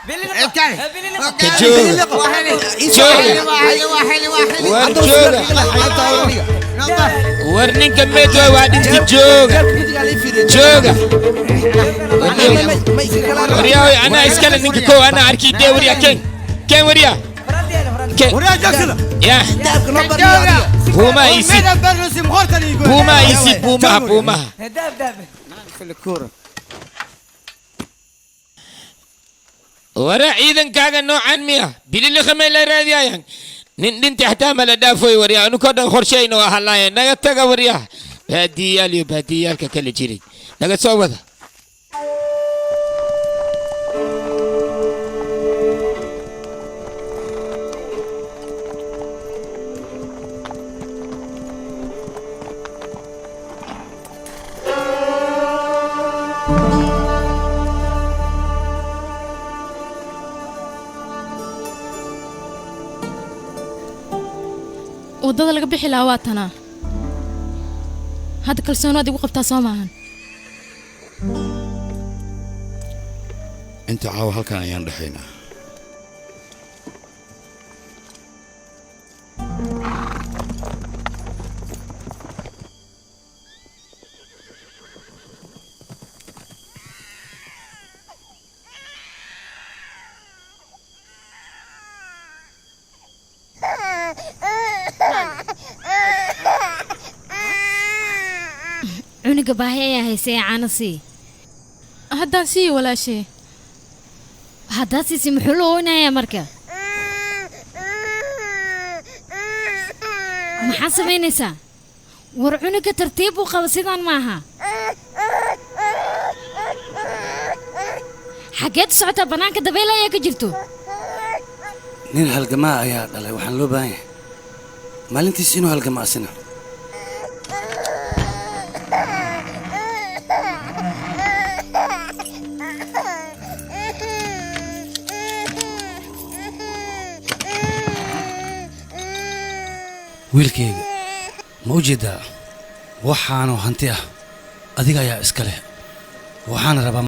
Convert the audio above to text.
Ka jooga. Jooga. War jooga. War ninka meed waay, waa dhinta. Jooga, jooga. Waryaa, anaa iskale ninka kow anaa arkii dee. Waryaa, ken ken, waryaa ken. Ya buumaha isi, buumaha isi, buumaha, buumaha. Wara ciidankaaga noocan miya? Bililiqamay la raadiyayaan. Nin dhinti xataa mala dhaafoy. Waryaa, anukoo dhan qorshayno waa halaaya. Naga taga waryaa, baadiyaal iyo baadiyaalka kala jiray. Naga soo wada. Waddada laga bixi lahaa waa tanaa. Hadda kalsoonaad igu qabtaa, soo maahan? Inta caawa halkan ayaan dhexaynaa. Cunuga baahi ayaa haysay ee caano sii. Haddaan siiyo, walaashee. Haddaad siisay, muxuu la ooynayaa marka? Maxaad samaynaysaa? War cunuga tartiib u qaba, sidaan maaha. Xaggeed u socotaa? Bannaanka dabeyl ayaa ka jirto. Nin halgamaa ayaa dhalay. Waxaan loo baahan yahay maalintiis inuu halgamo asina. Wiilkayga, ma u jeedaa? Waxaanu hanti ah adiga ayaa iska leh. Waxaana rabaa